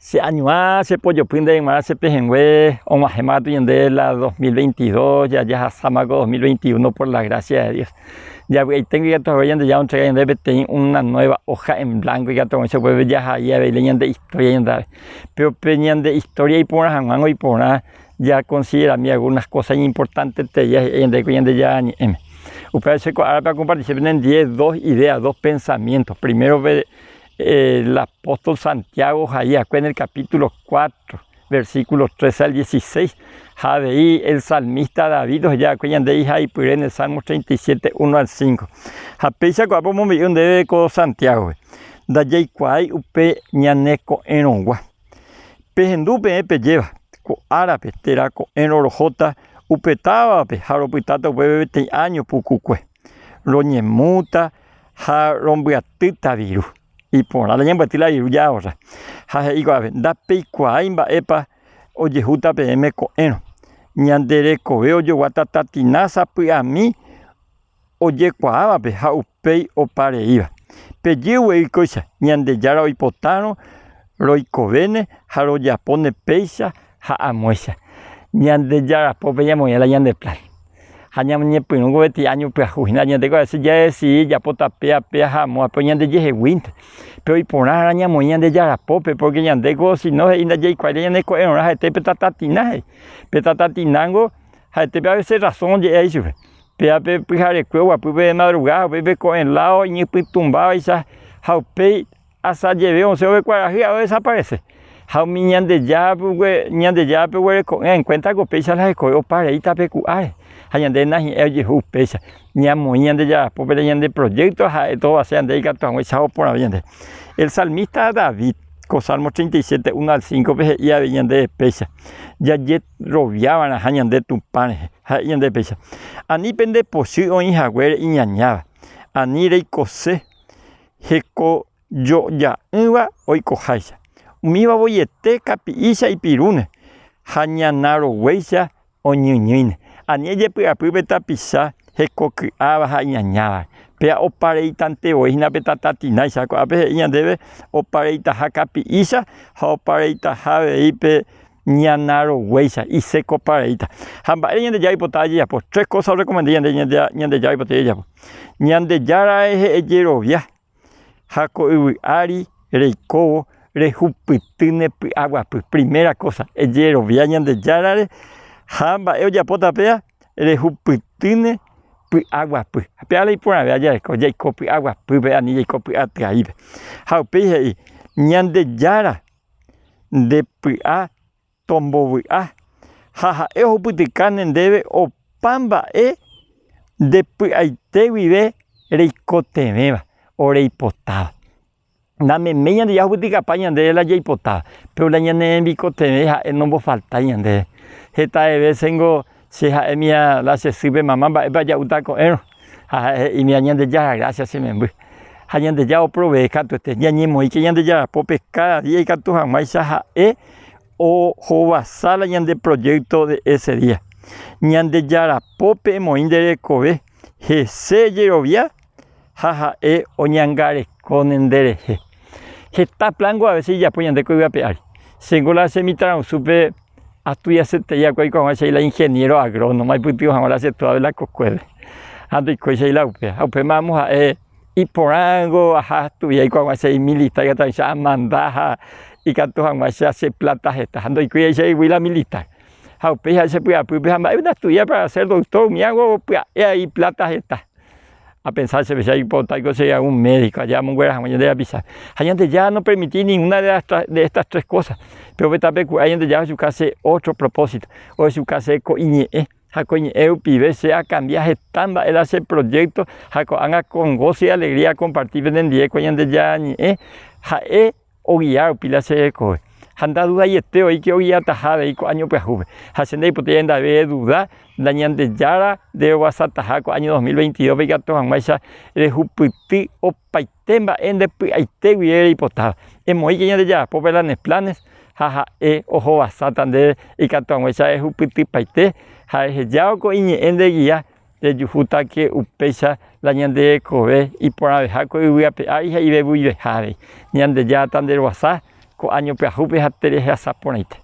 Che añuã che pojopy ndéve g̃uarã che pehẽngue og̃uahẽma katu ñande la 2022 jajahasáma ko 2021 por la gracia de Dios. Javy'aiténgo ikatu hague Ñandejára ontrega ñandéve peteĩ una nueva hoja en blanco ikatu hag̃uáicha upépe jahai avei la ñande historia ñandéve. Péro pe ñande historia iporã hag̃uángo iporã jakonsiderami algunas cosas iñimportanteteia he'i ñandéve ko Ñandejára Ñe'ẽme. Upévare che ko árape akompartise penendie dos ideas, dos pensamientos. Primero pe El apóstol Santiago ohai va'ekue en el capítulo 4, versículo 13 al 16, ha avei el salmista David oheja va'ekue ñande ihaipyre en el Salmo 37, 1 al 5. Ha péicha ko'ápe omombe'u ndéve ko Santiágope, Ndajaikuaái upe ñane ko'ẽrõgua. Pehendu peẽ pejéva, ko árape térã ko'ẽrõ rohóta upe távape ha ropytáta upépe peteĩ áño pukukue. Roñemúta ha rombyatýta viru. Iporã la ñambyaty la viru jaahorra. Ha he'i ko'ápe, Ndapeikuaái mba'épa ojehúta peẽme ko'ẽrõ. Ñande rekove ojoguáta tatina sapy'ami ojekuaávape ha upéi opa reíva. Pejy guei kóicha, Ñandejára oipotárõ roikovéne ha rojapóne péicha ha amóicha. Ñandejára pópe ñamoĩ la ñande plan. Ha ñañepyrũ peteĩ año pyahu hína, ñande ko a veces jadecidi japóta péa, péa ha amóa, péro ñandejeheguínte. Péro iporãrã ñamoĩ Ñandejára pópe, porque ñandéko si no he'i ndajaikuaái la ñane ko'ẽrõrã ha'ete pe tatatina he'i. Pe tatatinángo ha'ete pe a veces razón oje'e ai chupe. Péa pe pyharekue oguapy pe madrugada, upéi pe ko'ẽ lado iñypytũmbávaicha ha upéi Asajeve osẽ ove kuarahy ha odesaparese. Ha umi Ñandejárape Ñandejárape oguereko'ỹva en cuenta ko péicha la hekove opa rei tape ku'áre. Ha ñande nahi'ãi ojehu upéicha. Ñamoĩ Ñandejára pópe la ñande proyecto ha ha'e tovase ñande ikatu hag̃uáicha oporãve ñande. El salmista David, ko Salmo 37, 1 al 5 pe he'i avei ñandéve péicha, Jajeroviava'erãha ñande Tupã rehe. Ha he'i ñandéve péicha, Ani pende pochy oĩ haguére iñañáva, ani reikose hekojoja'ỹva oikoháicha. Umíva voiete kapi'ícha ipirúne ha ñana roguéicha oñyñýine. Ani ejepy'apy pe tapicha hekoky'áva ha iñañávare. Péva opareitante voi hína pe tatatináicha. Ko'ápe he'i ñandéve opareitaha kapi'ícha ha opareitaha avei pe ñana roguéicha, isékopa reíta. Ha mba'ére Ñandejára oipota ajejapo? Tres kósa orrekomenda ñande Ñandejára oipota jajapo. Ñandejára rehe ejerovia ha ko yvy ári reikóvo rehupyty ne py'aguapy. Primera kósa, ejerovia Ñandejárare ha mba'e ojapóta péva rehupyty ne py'aguapy. Péva la iporãvéva jareko, jaiko py'aguapýpe ani jaiko py'atyaípe. Ha upéi he'i, Ñandejára nde py'a tombovy'a ha ha'e ohupytykáne ndéve opa mba'e nde py'aite guive reikotevẽva o reipotáva. Nameméi Ñandejára ohupytykapa ñandéve la jaipotáva, péro la ñane rembikotevẽ ha'e nombofaltái ñandéve. Heta vésengo che ha'émiva la che sýpe, Mama, mba'épa ja'úta ko'ẽrõ? Ha ha'e he'ímiva, Ñandejára grásia che memby. Ha Ñandejára oprovee katuete. Ñañemoĩke Ñandejára pópe káda día ikatu hag̃uáicha ha'e ohovasa la ñande projékto de ése día. Ñandejára pópe emoĩ nde rekove, hese ejerovia ha ha'e oñangarekóne nderehe. Heta plan-ko a veces ijapo ñande ko yvy ape ári. Chéngo la che mitãrusúpe astudiasetei va'ekue aiko hag̃ua che la ingeniero agrónomo aipytyvõ hag̃ua la che túape la kokuépe. Ha ndoikói che la upéva. Ha upéma amo ha'e iporãngo aha astudia aiko hag̃ua che militar ikatu hag̃uáicha amanda ha ikatu hag̃uáicha che plata heta. Ha ndoikói chehegui la militar. Ha upéi ha'e che py'apýpe ha mba'épa astudia para ser doctor umíago pya'e ai plata heta. Apensa chéve che aipota che algún médico aja amonguera hag̃ua ñande rapicha. Ha Ñandejára nopermití ninguna de las de estas tres cosas. Péro pe tapeku'a Ñandejára ohechuka che otro propósito, ohechuka che ko iñe'ẽ ha ko iñe'ẽ rupive che akambia heta mba'e la che proyecto ha ko'ág̃a con gozo y alegría akomparti penendie ko Ñandejára ñe'ẽ ha'e Ogia rupi la che rekove. Ha ndadudaiete oĩ ke ogiataha avei ko áño pyahúpe. Ha che ndaipotái endave eduda la Ñandejára nderovasataha ko áño 2022-pe ikatu hag̃uáicha rehupyty opaite mba'e nde py'aite guive reipotáva. Emoĩke Ñandejára pópe la ne planes ha ha'e ohovasáta ndéve ikatu hag̃uáicha rehupytypaite ha ehejávo ko iñe'ẽ nde gia Rejuhútake upéicha la ñande rekove iporãveha ko yvy ape ári ha ivevuiveha avei. Ñandejára tanderoasa. ko áño pyahúpe ha terehasa porãite.